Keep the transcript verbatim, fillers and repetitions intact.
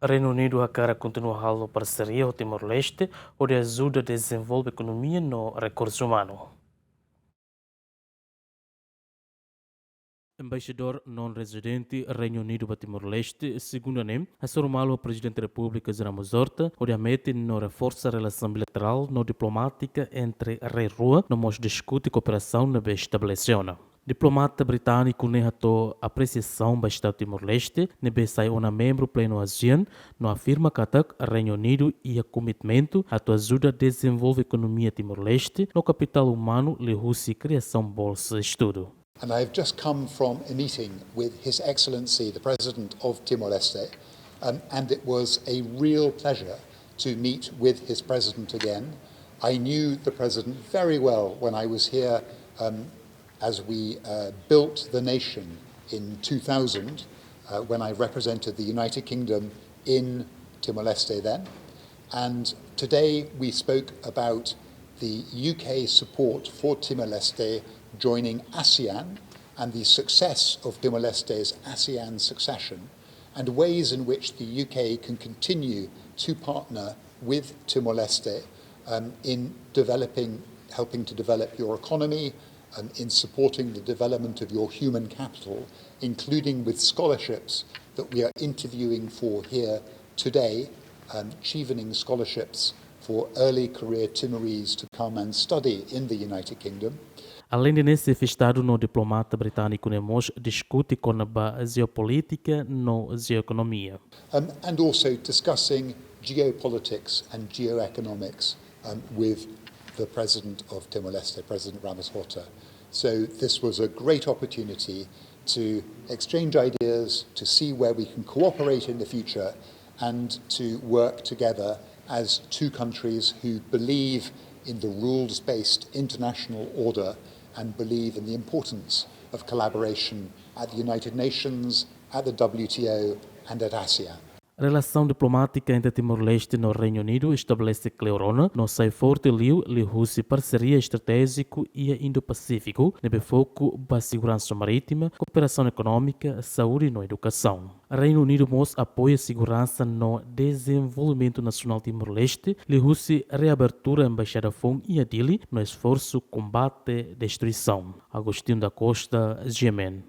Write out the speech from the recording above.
Reinu Unidu hakarak kontinua halo parseria ho Timor-Leste, hodi ajuda dezenvolve ekonomia no rekursu umanu. Embaixadór non-rezidente Reinu Unidu ba Timor-Leste, segunda ne'e, hasoru malu Prezidente Repúblika José Ramos Horta, hodi hametin no reforsa relasaun bilaterál no diplomátika entre rai rua, no mós diskute kooperasaun ne'ebé estabelese ona. Diplomata britániku ne'e hato'o apresiasaun ba Estadu Timor-Leste, ne'ebé sai ona membru plenu ASEAN, no afirma katak Reinu Unidu iha komitmentu atu ajuda dezenvolve ekonomia Timor-Leste no kapitál umanu liuhusi kriasaun bolsa estudu. And I've just come from a meeting with His Excellency the President of Timor-Leste, um, and it was a real pleasure to meet with his president again. I knew the president very well when I was here, um, as we, uh, built the nation in two thousand, uh, when I represented the United Kingdom in Timor-Leste then. And today we spoke about the U K support for Timor-Leste joining ASEAN and the success of Timor-Leste's ASEAN succession, and ways in which the U K can continue to partner with Timor-Leste, um, in developing, helping to develop your economy, um, in supporting the development of your human capital, including with scholarships that we are interviewing for here today, um, chevening scholarships for early career Timorese to come and study in the United Kingdom. Aleinde ne'e, xefe Estadu no diplomata britániku ne'e mós diskute kona-ba jeopolítika no jeoekonomia. Um, and also discussing geopolitics and geoeconomics, um, with the President of Timor-Leste, President Ramos Horta. So this was a great opportunity to exchange ideas, to see where we can cooperate in the future, and to work together as two countries who believe in the rules-based international order and believe in the importance of collaboration at the United Nations, at the W T O, and at ASEAN. Relasaun diplomátika entre Timor-Leste no Reinu Unidu estabelese kleur ona, no sai forte liu liuhusi parseria estratéjiku iha Indo-Pasífiku, ne'ebé foku ba seguransa marítima, kooperasaun ekonómika, saúde no edukasaun. Reinu Unidu mós apoia seguransa no dezenvolvimentu nasionál Timor-Leste, liuhusi reabertura embaixada foun iha Dili, no esforsu kombate destruisaun. Agostinho da Costa, G M N.